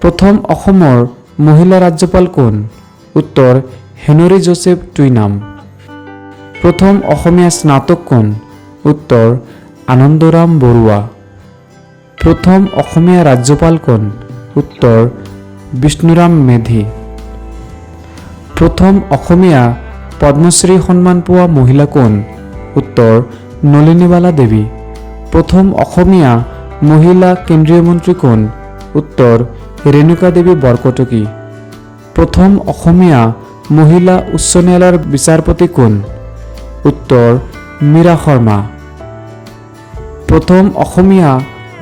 প্ৰথম অসমৰ মহিলা ৰাজ্যপাল কোন? উত্তৰ হেনৰী জোচেফ টুইনাম। প্ৰথম অসমীয়া স্নাতক কোন? উত্তৰ আনন্দৰাম বৰুৱা। প্ৰথম অসমীয়া ৰাজ্যপাল কোন? উত্তৰ বিষ্ণুৰাম মেধি। প্ৰথম অসমীয়া পদ্মশ্ৰী সন্মান পোৱা মহিলা কোন? উত্তৰ নলিনীবালা দেৱী। প্ৰথম অসমীয়া মহিলা কেন্দ্ৰীয় মন্ত্ৰী কোন? উত্তৰ ৰেণুকা দেৱী বৰকটকী। প্ৰথম অসমীয়া মহিলা উচ্চ ন্যায়ালয়ৰ বিচাৰপতি কোন? উত্তৰ মীৰা শৰ্মা। প্ৰথম অসমীয়া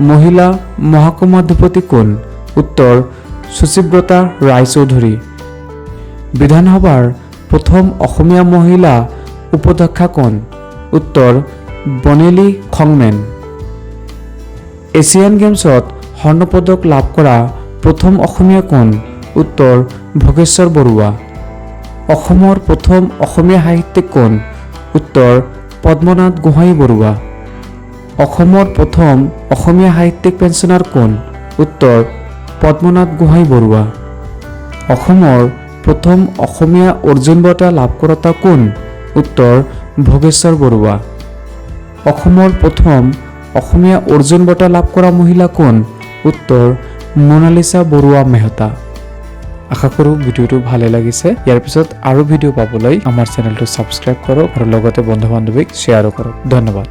মহিলা মহকুমাধিপতি কোন? উত্তৰ শুচিব্ৰতা ৰায়চৌধুৰী। বিধানসভাৰ প্ৰথম অসমীয়া মহিলা উপাধ্যক্ষা কোন? উত্তৰ বনেলী খংমেন। এছিয়ান গেমছত স্বৰ্ণপদক লাভ কৰা প্ৰথম অসমীয়া কোন? উত্তৰ ভোগেশ্বৰ বৰুৱা। অসমৰ প্ৰথম অসমীয়া সাহিত্যিক কোন? উত্তৰ পদ্মনাথ গোহাঁই বৰুৱা। অসমৰ প্ৰথম অসমীয়া সাহিত্যিক পেঞ্চনাৰ কোন? উত্তৰ পদ্মনাথ গোহাঁই বৰুৱা। অসমৰ প্ৰথম অসমীয়া অৰ্জুন বঁটা লাভ কৰোতা কোন? উত্তৰ ভোগেশ্বৰ বৰুৱা। অসমৰ প্ৰথম অসমীয়া অৰ্জুন বঁটা লাভ কৰা মহিলা কোন? উত্তৰ মোনালিচা বৰুৱা মেহতা। আশা কৰোঁ ভিডিঅ'টো ভালে লাগিছে। ইয়াৰ পিছত আৰু ভিডিঅ' পাবলৈ আমাৰ চেনেলটো ছাবস্ক্ৰাইব কৰক আৰু লগতে বন্ধু বান্ধৱীক শ্বেয়াৰো কৰক। ধন্যবাদ।